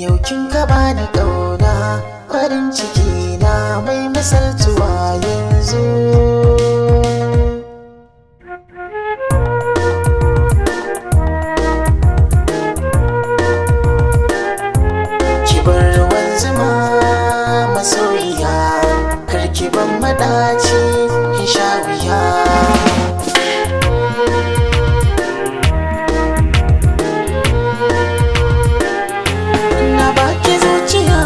Yau kin ka bani ƙauna, farin ciki na mai misaltuwa yanzu. Ki bar ruwan zuma masoyiya, karki ban maɗaci in sha wuya. Na baki zuciya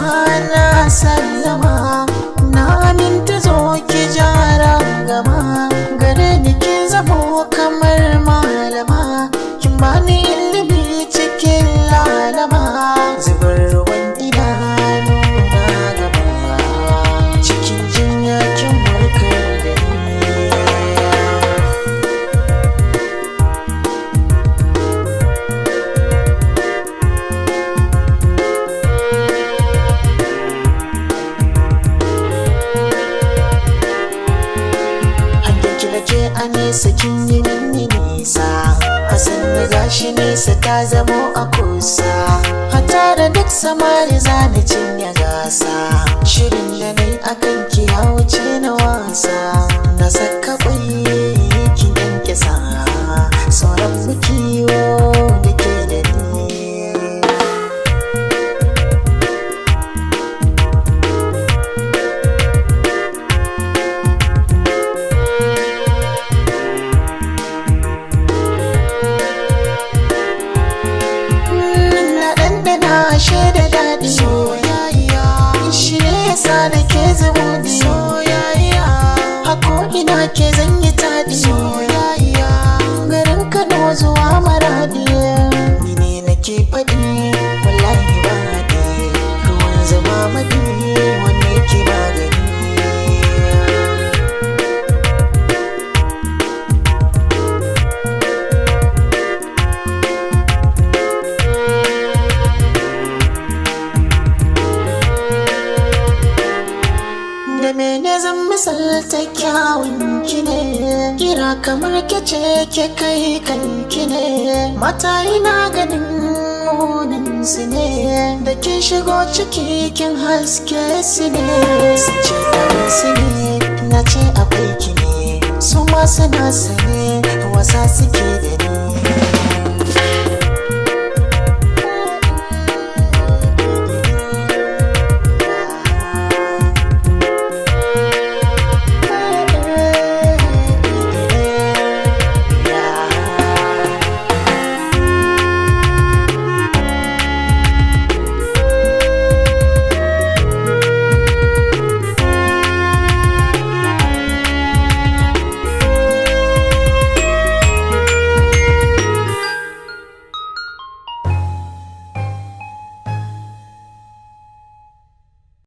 na sallama, na aminta zo ki jara gama. Gare ni kin zamo kamar malama, kin bani ilimi cikin lalama. Zubar ruwan idanu na gaba, cikin jinya kin warkar da ni. Hangen ki nake a nesa kin yi minni nisa, Hassan na gashi nesa ta zamo a kusa. Hata da duk samari zani cinye gasa, shirin da nai akan ki ya wuce na wasa. Na saka kwai ki yanke sa, sauran mu kiwo da ke da ni. Na ɗanɗana ashe da daɗi, soyayya shi ne yasa nake zumuɗi. Soyayya a ko'ina ke zan yi taɗi. Soyayya garin Kano zuwa Maraɗi, ni ne nake faɗi wallahi ba haɗi. Ruwan zuma maɗi wanne ke magani. Da mene zan misalta kyawun ki ne, kira kamar ke ce ke kai kanki ne. Mata ina ganin munin su ne, da kin shigo ciki kin haske su ne. Su ce ɗan su ne, na ce akwai ki ne, su ma suna sane wasa suke da